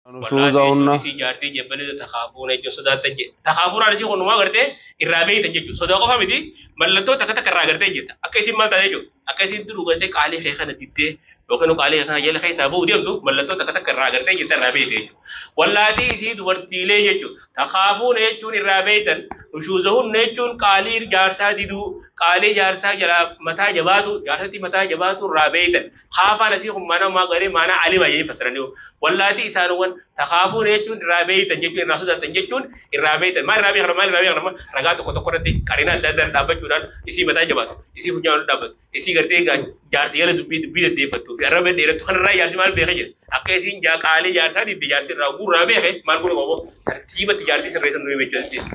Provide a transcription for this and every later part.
نشوزهن Isii jaartii jabbalee takaafuuna jechuun sodaatan jedhe. Takaafuunaan isii kunumaa gartee irraa beeytan jechuudha. Sodaa qofa miti mallattoo takka takka irraa gartee jirta. Akka isin maal taate jechuudha. Akka isin duruu gartee qaalii kee kana diddee yookiin qaalii kee kana jala keessaa ba'uu deemtu mallattoo takka takka irraa gartee jirta irraa beeyte jechuudha. Wallaatii isii dubartiilee jechuudha. Takaafuuna jechuun irraa beeytan nushuuzahunna jechuun qaalii jaarsaa diduu qaalii jaarsaa jalaa mataa jabaatu jaarsatti mataa jabaatu irraa beeytan. Kaafaan asii kun maanaa maa garee maanaa alimaa jedhanii fassaranii wallaatii isaanowwan takaafuun jechuun irraa beeytan jechuun irraa sodaatan jechuun irraa beeytan maal irraa beekan maal irraa beekan ragaa tokko tokko irratti qarina adda addaa dhaabbachuudhaan isii mataa jabaatu isii funyaan dhaabbatu isii gartee jaarsi jala dubbii dubbii deddeeffattu arraba dheerattu kanarraa jaarsi maal beeka jira akka isiin qaalii jaarsaa didde jaarsi irraa guurraa beeke maal godhu qabu tartiibatti jaartii sirreessan nuyi jechuudha.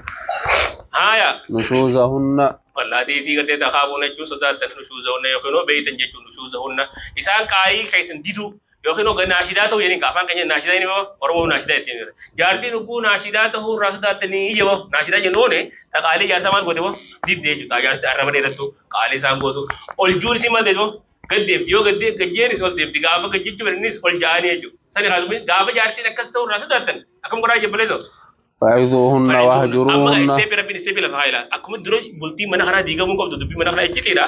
Haaya. نشوزهن Wallaatii isii gartee takaafuun jechuun sodaatan nushuuzahunna yookiin beeytan jechuun nushuuzahunna isaan qaalii keessan diduu yookiin hogga naashidaa ta'uu jedhanii afaan keenya naashidaa inni ba'a Oromoo naashidaa ittiin jedha. Jaartiin hogguu naashidaa ta'uu irraa sodaattanii ija ba'a naashidaa jennuun qaalii jaarsaa maal goote ba'a didde jechuudha. Jaarsi arraba dheerattu qaalii isaan gootu ol juun isii maal ta'e gad deemti yoo gad gajjeenis ol deemti gaafa gajjechuu fedhanis ol ja'anii jechuudha. Sani kaasuma gaafa jaartiin akkas ta'uu irraa sodaattan akkam godhaa jabaleessoo. فعظوهن Amma واهجروهن isteepi rabbiin isteepi lafa haa ilaala. Akkuma dura bultii mana kanaa diigamuu qabdu dubbii mana kanaa icciitiidha.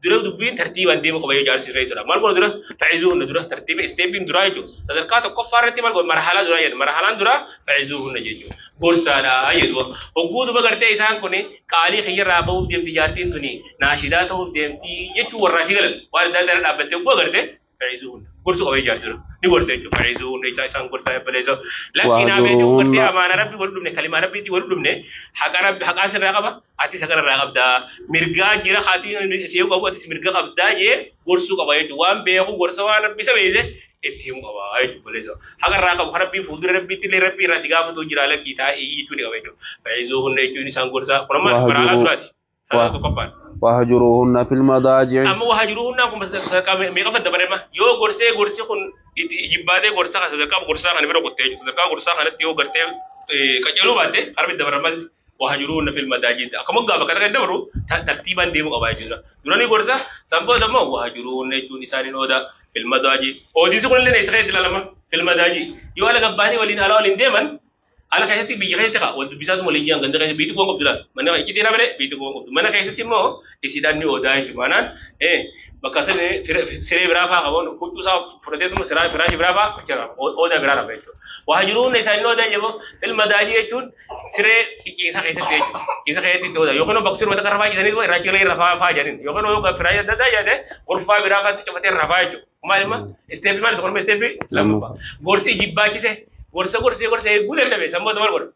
Dura dubbiin tartiibaan deemu qaba yoo jaarsi irra jechuudha. Maal godhu dura fa'izuhunna dura tartiiba isteepiin duraa jechuudha. Sadarkaa tokkoffaa irratti maal godhu marhalaa duraa jedhu. Marhalaan duraa fa'izuhunna jechuudha. Gorsaadha jedhu. Hogguu duba gartee isaan kun qaalii kiyyarraa bahuuf deemti jaartiin tuni naashidaa ta'uuf deemti jechuun warraa si galan. Waan adda addaa dhaabbattee hogguu agartee fa'izuhunna. Gorsu qaba jaarsi dura. Ni gorsa jechuudha. Fa'izuhunna isaan gorsaa eebbaleessa. Lakki naa beeku gartee واهجروهن amaana rabbi wal dhumne kalimaa rabbiitti wal dhumne haqa rabbi haqaa sirraa qaba atis haqa irraa qabdaa mirgaa jira haatii si'ee qabu atis mirga qabdaa jee gorsuu qaba jechuudha waan beeku gorsa waan rabbi isa beese itti himu qaba jechuudha baleessa haqa irraa qabu rabbii fuuldura rabbiitti illee rabbii irraa si gaafatu jira lakkii taa'ee jechuun ni qaba jechuudha fayyisuu hunda jechuun isaan gorsaa kun amma maraalaa واهجروا duraati sadarkaa tokkoffaan. واهجروهن في المضاجع Amma wahajiruhunna kun meeqa fadda yoo gorsee gorsi kun itti jibbaatee gorsa kan sadarkaa gorsaa kana bira qottee jechuudha. Sadarkaa gorsaa kanatti yoo gartee qajeeluu baatte harmi dabaramas wahajiruhunna fil madaajid. Akkuma gaafa kana kan dabaru tartiibaan deemu qaba jechuudha. Durani gorsa sanboota immoo wahajiruhunna jechuun isaaniin ooda fil madaajid. Oodiinsi kun illee isa keessatti ilaalama fil madaajid. Yoo ala gabbaanii waliin ala waliin deeman ala keessatti biyya keessatti kaa wal dubbisaatu waliin jiran ganda keessatti biitti kuwan qabdu laata. Mana icciitii na malee biitti kuwan qabdu. Mana keessatti immoo isiidhaan ni oodaa jechuudha. Maanaan bakka siree biraa fa'aa qabuun huccuu isaa fudhateetuma siraa firaashii biraa fa'aa jira oodaa biraa rafa jechuudha. Wahajiruun isaanii oodaa jedhu ilma daajii jechuun siree ciisa keessatti jechuudha. Ciisa keessatti oodaa yookiin bakka siree takka rafaa jedhanii irraa ciree rafaa fa'aa jedhanii yookiin yoo firaashii adda addaa jedhee gorfaa biraa fa'aatti cufatee rafaa jechuudha. Maal immoo isteepii maal tokko isteepii lammaffaa. Gorsi jibbaachise gorsa gorsee gorsee eeguu danda'e sammoota maal godha?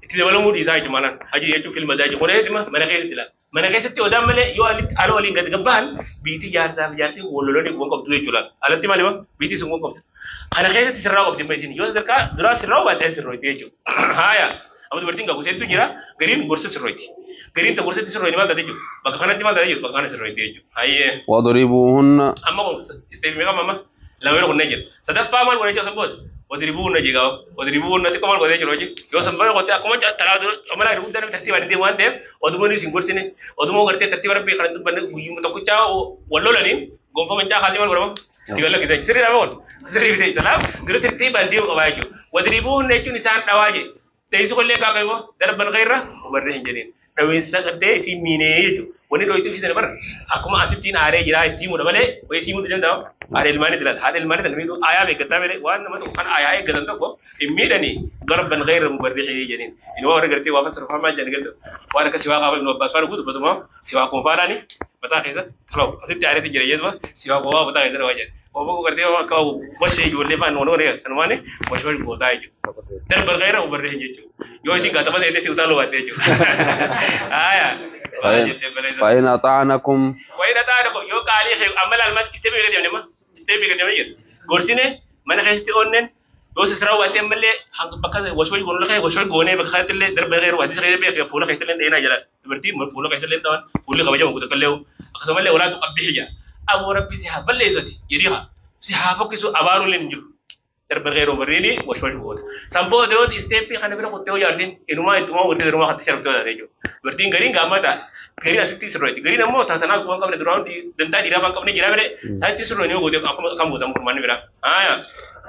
Itti dabalamuu dhiisaa jechuudha maanaan hajii jechuun filma daajii kun eetima mana keessatti ilaala. Mana keessatti odaan malee yoo ala waliin gad gabba'an biitii jaarsaa fi jaartii wal lolanii kuban qabdu jechuudha. Alatti maal ima biitii sun kuban qabdu. Kana keessatti sirraa qabdi amma isin yoo sadarkaa duraa sirraa baatte sirrooti jechuudha. Haaya amma dubartiin gaguseettu jira gariin gorsa sirrooti. Gariin ta gorsatti sirrooti maal taate jechuudha. Bakka kanatti maal taate jechuudha bakka kana sirrooti jechuudha. Hayyee. واضربوهن Amma kun isteefi meeqa amma lama yeroo kunneen jira. Sadaffaa maal godhee jiru booda wadribuuna jegaa wadribuuna xiqqoo maal godhee jiru hojii yoo sanbaa qottee akkuma talaa dura amala guddaa namni tartiibaan deemu waan ta'eef oduma nuyi isin gorsine oduma gartee tartiiba rabbii kana dubbanne guyyuma tokkichaa wal lolaniin gonfa mancaa kaasee maal godhama itti galla kisee sirrii dha moon sirrii bitee talaaf gara tartiibaan deemu qabaa jechuudha. Wadribuuna jechuun isaan dhawaa jee dheessu kollee kaaka immoo darban ghayrra hubarree hin jedhin dhawinsa qaddee isin miinee jechuudha. Wanni dho'itu isin bara akkuma asittiin aaree jira itti himuudha malee wayii sii mudhu danda'u. Haadha ilmaanii ilaala. Haadha ilmaanii tan miidhuu aayaa beekkataa malee waan nama tokko kan aayaa eeggatan tokko hin miidhanii darban ghayrra mubarrihii jedhaniin. Inni waan warra gartee waa fassara famaa jedhan gartee waan akka siwaa qaba ibnu Abbaas waan guutu batuma siwaa kun faadhaani mataa keessa talaw asitti aareetti jira jedhuma siwaa kun waa mataa keessa waa jedhan. Obbo gartee akka washee ijoollee faan waan warra sanumaani wash wash gootaa jechuudha. Darban ghayrra mubarrihii jechuudha. Yoo isin gaatama seetee si utaaluu baatte jechuudha. Aayaa. فإن أطعنكم وإن أطعنكم yoo qaalii kee amma laalmaa isteepii gadi deemne isteepii gadi deemne jedhu gorsine mana keessatti oonneen yoo sisraa hubattee ammallee bakka washwal goonuu lakee washwal goonee bakka kanatti illee darba gheeru hadiisa keessa beekee fuula keessa illee dheenaa jira dubartiin fuula keessa illee dhawan fuulli kabajamu kutu kallee akkasumallee walaatu qabbishi jira aboo rabbi si haa balleessati jedhii haa si haa fokkisu abaaruu illee hin jiru darba gheeru barreeni washwal goota sanboota yoo isteepii kana bira kuttee jaartiin inumaa ittumaa walitti inumaa hatti sharftee taate jechuudha dubartiin gariin gaammataa gariin asitti sirrooti gariin ammoo taatanaa waan qabne duraan dantaa dhiiraa waan qabne jira malee taatti sirrooni yoo goote akkuma kan gootamu kurmaanni biraa. Haaya.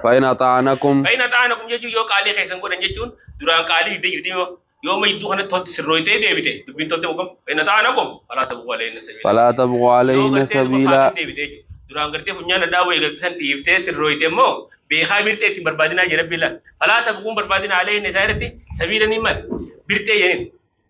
فإن أطعنكم فإن أطعنكم jechuun yoo qaalii keessan godhan jechuun duraan qaalii didee jirti moo yoo ma jidduu kanatti tolti sirrooytee deebite dubbiin tolte hogam فإن أطعنكم فلا تبغوا عليهن سبيلا فلا تبغوا yoo عليهن gartee duba سبيلا faatiin deebite jechuudha. Duraan gartee funyaan dhadhaa wayii gartee san dhiiftee sirrooyte immoo beekaa birtee ittiin barbaadinaa jedha billaan. Falaa tabquun barbaadina alayhinna isaa irratti sabiila ni mal birtee jedhin.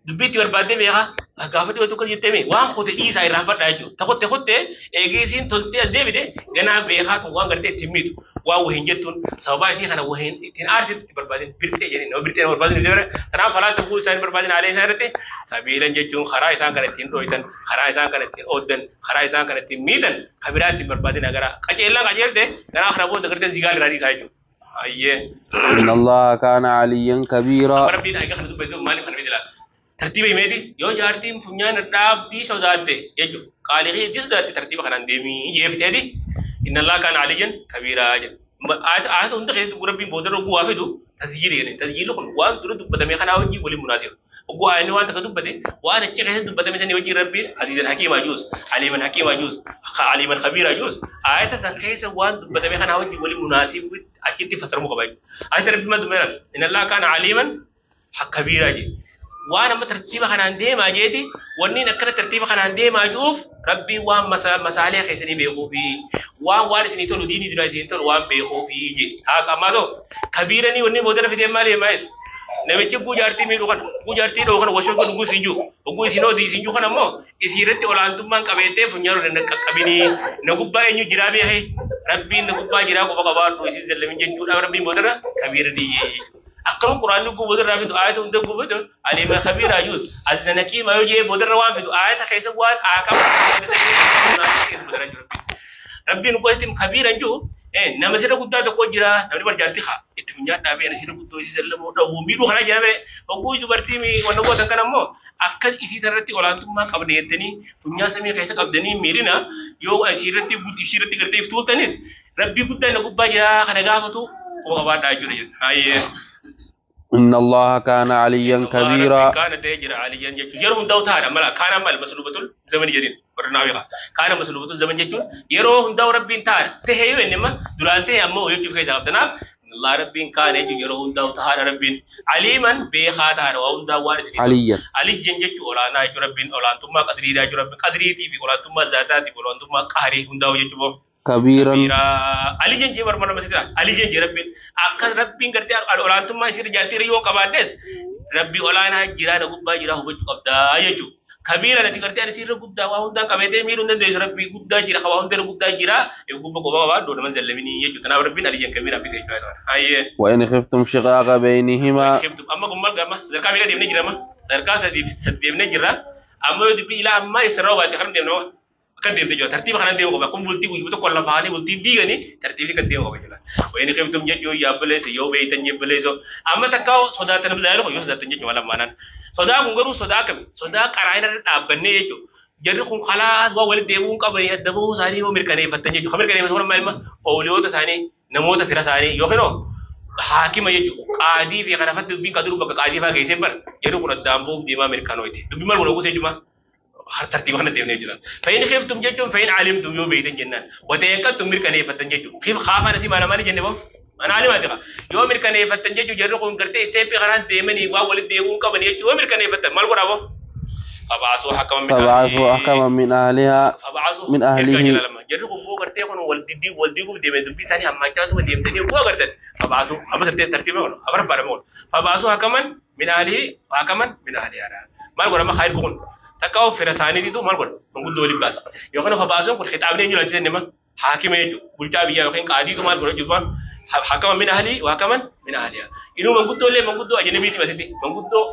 Dubbii itti barbaaddee beekaa gaafa dhiyootu akkas jettee mee waan kote dhiisaa irraanfadhaa jechuudha. Ta kotte kotte eegee isiin toltee as deebite ganaa beekaa kun waan gartee ittiin miitu waan wahiin jettuun sababaa isii kana wahiin ittiin aarsitu itti barbaadin birtee jedhin nama birtee nama barbaadin itti kanaaf falaa tabquu isaan barbaadin alayhi isaa irratti sabiilan jechuun karaa isaan kana ittiin dhooytan karaa isaan kana ittiin ooddan karaa isaan kana ittiin miitan kabiraa ittiin barbaadin agaraa qaceellaan qaceelte ganaa kana booda gartee zigaa irraa dhiisaa jechuudha. Ayyee. إن الله كان عليا كبيرا Amma rabbiin egaa kana dubbatu maaliif kana fide laata? Tartiiba himeeti yoo jaartiin funyaan dhaabbii sodaatte jechuudha. Qaalii hedduu sodaatte tartiiba kanaan deemii jeefteeti. Inna Allah kaana aliyyan kabiiraa jedha. Ayata hunda keessatti rabbiin boodarra oguu waa fidu tasjiilii jedhani. Tasjiilli kun waan dura dubbatame kanaa wajjin waliin munaasiba. Oguu ayanni waan takka dubbate waan achi keessatti dubbatame sanii wajjin rabbiin aziizan hakiimaa juus, aliiman hakiimaa juus, aliiman kabiiraa juus. Ayata san keessa waan dubbatame kanaa wajjin waliin munaasibu achitti fassaramu qaba jechuudha. Ayata rabbiin maal dubbateera? Inna Allah kaana aliiman kabiiraa jedhe. Waan amma tartiiba kanaan deemaa jeeti wanni akkana tartiiba kanaan deemaa jiruuf rabbiin waan masaalee keessanii beekuu fi waan waan isinii tolu diinii duraa isinii tolu waan beekuu fi jedhe. Haa ammaa ta'u kabiiranii wanni booda fideen maal himaa jechuudha. Namichi guu jaartii miidhuu kana guu jaartii dhoo kana washoo godhu guu isin jiru oguu isin oodii isin jiru kana immoo isii irratti olaantummaan qabeettee funyaan ol hin qaqqabinii na gubbaa eenyu jiraa beekee rabbiin na gubbaa jiraa qofa qabaadhu isin zallamin jechuudha rabbiin boodarra kabiiranii akkuma quraanni boodarraa fidu ayata hunda gubbatu aliima kabiiraa juus azanakii mayoo jee boodarra waan fidu ayata keessa waan akama rabbiin qotitti kabiiran jiru nama sirra guddaa tokko jira namni barjaatti haa itti funyaan dhaabee ana sirra guddoo isii zallamoo dhawuu miidhuu kana jira mere oguu dubartii wanna gootan kana immoo akka isii irratti olaantummaa qabne jettanii funyaan samii keessa qabdanii miidhina yoo isii irratti isii irratti gartee iftuultanis rabbii guddaa na gubbaa jira kana gaafatu qofa qabaadhaa jechuudha jedha. Hayyee. إن الله كان عليا كبيرا كان تجرى عليا jechuun yeroo hundaa'u taa'aadha mala kaana maal masluubatul zaman jedhin warra naawwiqa kaana masluubatul zaman jechuun yeroo hundaa'u rabbiin taa'aadha tahee yoo inni amma duraan ta'e ammoo jechuuf keessa qabdanaaf Allah rabbiin kaana jechuun yeroo hundaa'u taa'aadha rabbiin aliiman beekaa taa'aadha waa hundaa'u waan isin عليا alijjan jechuun olaanaa jechuun rabbiin olaantummaa qadriidhaa jechuun rabbiin qadriitii fi olaantummaa zaataatii fi olaantummaa qaarii hundaa'u jechuun كبيرا Alijjan jee barbaada masjida. Alijjan jee rabbiin akkas rabbiin gartee olaantummaa isii jaartii yoo qabaaddes rabbi olaanaa jiraa na gubbaa jiraa hubachuu qabdaa jechuudha. Kabiira nati gartee ani sirra guddaa waa hundaan qabeetee miidhuu hin dandeessu rabbi guddaa jira waa hundaan guddaa jira gubba qofa qabaadhu nama zallaminii jechuudha. Kanaaf rabbiin alijjan kabiira fide jechuudha. Hayyee. وإن خفتم شقاق بينهما Amma kun maal gama sadarkaa meeqa deemnee jira amma sadarkaa sadii deemnee jirra amma yoo dubbii ilaa ammaa isarraa baate kan deemnee akka deemte jira tartiiba kanan deemu qaba kun bultii guyyuu tokko lafa haanii bultii diiganii tartiibni kan deemu qaba jira wayini qibtum jechuu yaabbileessa yoo beeytan jebbileessa amma takka sodaatan bilaalu yoo sodaatan jechuu maal ammaanaan sodaa kun garuu sodaa akkami sodaa qaraa'ina irra dhaabbannee jechuu jarri kun khalaas waan walitti deebi'uun qabanii adda bahuu isaanii yoo mirkaneeffatan jechuu kan mirkaneeffatan maal ilma ooliyoota isaanii namoota fira isaanii yookiin hoo haakima jechuun qaadii fi kanafatti dubbiin kaduru bakka qaadii fa'aa geessee bara yeroo kun addaan bahuuf deemaa mirkanooyti dubbiin maal godhu gosa jechuudha har tartiiba kana deemnee jira fayin khiftum jechuun fayin alimtum yoo beeytan jennaan wateeqattum mirkaneeffattan jechuun khif khaafaan asii maana maali jenne boo mana alimaati qa yoo mirkaneeffattan jechuun jarri kun gartee isteeppii kanaas deemanii waan walitti deebi'uun qaban jechuun yoo mirkaneeffattan maal godhaa boo فابعثوا حكما من فابعثوا أهله حكما من أهلها فابعثوا من ergaa أهله jala lama jarri kun boo gartee kun wal diddii wal diiguuf deeme dubbii isaanii hammaachaa deemtanii boo gartan فابعثوا amma tartiiba tartiiba godhu amma barbaadama godhu فابعثوا حكما من أهله حكما من أهلها maal godha amma khayr kun takka fira isaaniititu maal godha manguddoo waliin baasa yookaan فابعثوا kun khitaabni eenyu laalchise nama haakima jechuudha bulchaa biyyaa yookiin qaadiitu maal godha jechuudha حكما من أهله وحكما من أهلها inuu manguddoo illee manguddoo ajnabiiti masitti manguddoo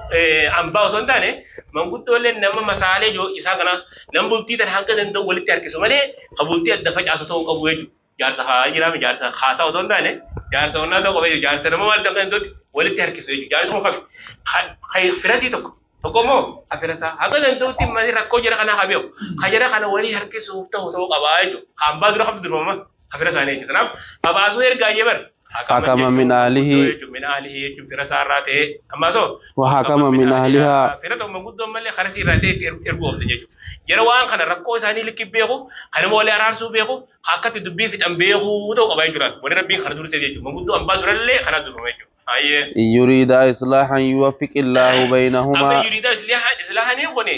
ambaa osoo hin taane manguddoo illee nama masaalee joo isaa kana nama bultii tan hanga danda'u walitti harkisu malee ka bultii adda facaasu ta'uu qabu jechuudha. Jaarsa haa jiraame jaarsa haasaa osoo hin taane jaarsa onnaa ta'uu qaba jechuudha. Jaarsa nama maal hanga danda'utti walitti harkisu jechuudha. Jaarsi kun kafi firasii tokko tokko immoo ka firasaa hanga danda'utti malee rakkoo jara kanaa haa beeku. Ka jara kana walii harkisuuf ta'u ta'uu qaba jechuudha. Ka ambaa dura qabdu durfama ka fira isaanii jechuudha. Kanaaf babaasuu ergaa jee bara. حكما من أهله من ahlihi jechuun fira isaarraa ta'e ammaa soo وحكما من أهلها fira ta'u manguddoon malee karasii irraa ta'e erguu oofte jechuudha. Yeroo waan kana rakkoo isaanii likki beeku, kan immoo walii araarsuu beeku, akkatti dubbii fixan beekuu ta'u qaba jechuudha. Wanni rabbiin kana dursee jechuudha. Manguddoo ambaa durallee kana durfama jechuudha. Ayyee. إن يريدا إصلاحا يوفق الله Amma بينهما yuriidaa islaahaniin kun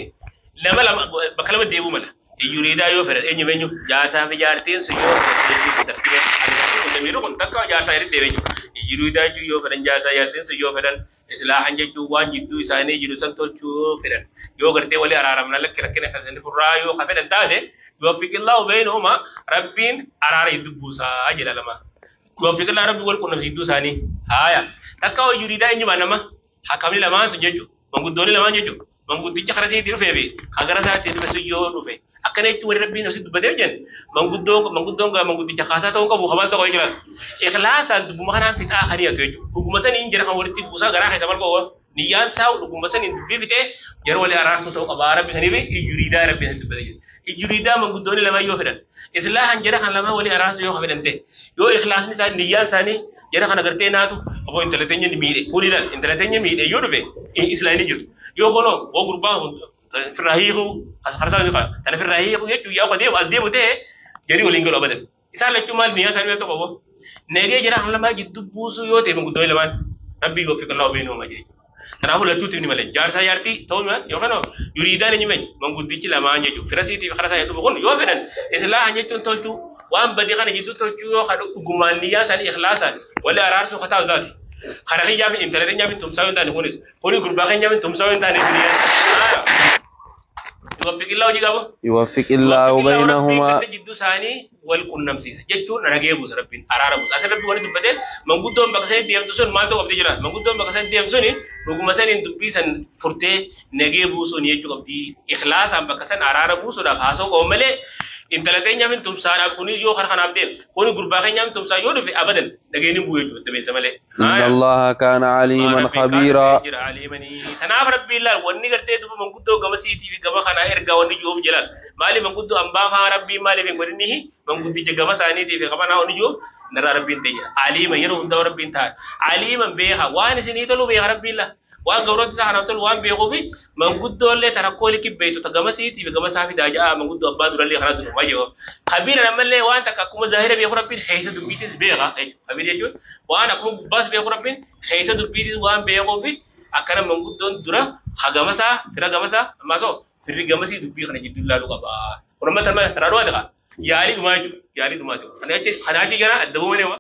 lama lama bakka lama deebuu mala. Yuriidaa yoo fedhan eenyu eenyu jaarsaa fi jaartiin sun yoo fedhan kun takka jaarsaa irratti deebee jechuudha. Yuriidaa jechuun yoo fedhan jaarsaa jaartiin sun yoo fedhan islaahan jechuun waan jidduu isaanii jiru san tolchuu yoo fedhan yoo gartee walii araaramna lakki rakkina akkasii furraa yoo ka fedhan taate yuwaffiqillaahu baynahuma rabbiin araara jidduu buusaa jedha lama. Yuwaffiqillaahu rabbi wal qunnamsi jidduu isaanii haaya takka hoo yuriidaa eenyumaa nama hakamni lamaan sun jechuudha manguddoonni lamaan jechuudha manguddicha karaa isiitti dhufee fi gara isaatti dhufe sun yoo dhufe akkana jechuun warri rabbiin asii dubbatee jenna manguddoon manguddoon gaa manguddicha kaasaa ta'uu qabu kamal ta'uu jira ikhlaasaan dubbuma kanaan fixaa kan hiyatu jechuudha dhuguma saniin jira kan walitti buusaa garaa keessa balqoo niyyaan isaa dhuguma saniin dubbii fixee jara walii araarsuu ta'uu qaba rabbi saniif iyyuriidaa rabbi saniif dubbatee jira iyyuriidaa manguddoonni lamaan yoo fedhan islaahan jara kan lamaan walii araarsuu yoo fedhan ta'e yoo ikhlaasni isaanii niyyaan isaanii jara kana gartee naatu obbo intala teenya ni miidhe kun ilaal intala teenya miidhe yoo dhufe islaanii jiru yoo kunoo woo gurbaan kun firraa hiikuu harsaa tana firraa hiikuu jechuun yaa deemu as deemu ta'e jarii waliin galu abadan isaan lachuu maal niyyaan isaanii tokko obbo nagee jara kan lamaa jidduu buusuu yoo ta'e manguddoonni lamaan rabbii yoo fiqallaa obeen hooma jechuudha. Kanaafuu lachuutti ni malee jaarsaa jaartii ta'uu maal yookaan yuriidaan eenyu meenyu manguddichi lamaan jechuudha fira siitii fi karaa isaa jedhu kun yoo fedhan islaahan jechuun tolchuu waan badii kana jidduu tolchuu yoo kan dhugumaan niyyaa isaanii ikhlaasaan walii araarsuu kataa taate kana kiyyaa fi intala keenyaa fi tumsaa yoo hin taane kunis kuni gurbaa keenyaa fi tumsaa yoo hin taane yuwaffiqillaa hojii qabu. يوفق الله بينهما jidduu isaanii wal qunnamsiisa jechuun nagee buusa rabbiin araara buusa asirratti rabbi wani dubbatee manguddoon bakka sanii deemtu sun maal ta'u qabdee jira manguddoon bakka sanii deemtu suni dhuguma saniin dubbii san furtee nagee buusuun jechuu qabdi ikhlaasaan bakka san araara buusuudhaaf haasoo qabu malee intala teenyaaf hin tumsaadhaaf kunis yoo kana kanaaf deemu kuni gurbaa keenyaaf hin tumsaa yoo dhufe abadan nageen hin bu'u jechuudha dabeessa malee. إن الله كان عليما خبيرا Kanaaf rabbi ilaal wanni gartee duba manguddoo gama siitii fi gama kanaa ergaa wanni jiruuf jedhan maali manguddoo ambaa faa rabbii maaliif hin godhinnihi manguddicha gama isaaniitii fi gama kanaa wanni jiruuf narraa rabbiin ta'e jira. Aliima yeroo hundaa rabbiin ta'a. Aliiman beeka waan isinii tolu beeka rabbiin la waan gabroota isaa kanaaf tolu waan beekuufi manguddoollee tarakkoo likki beektu ta gama siitii fi gama isaa fidaa ja'a manguddoo abbaa durallee kanaa duru wajjoo. Kabiira namallee waan takka akkuma zaahira beeku rabbiin keessa dubbiitis beeka. Kabiira jechuun waan akkuma gubbaas beeku rabbiin keessa dubbiitis waan beekuufi akkana manguddoon dura hagamasaa fira gamasaa ammaa soo firri gamasii dubbii kana jidduu ilaaluu qaba. Kun amma taraadhumaa ta'a. Yaalii dhumaa jechuudha. Yaalii dhumaa jechuudha. Kana achi jara adda bu'uu malee.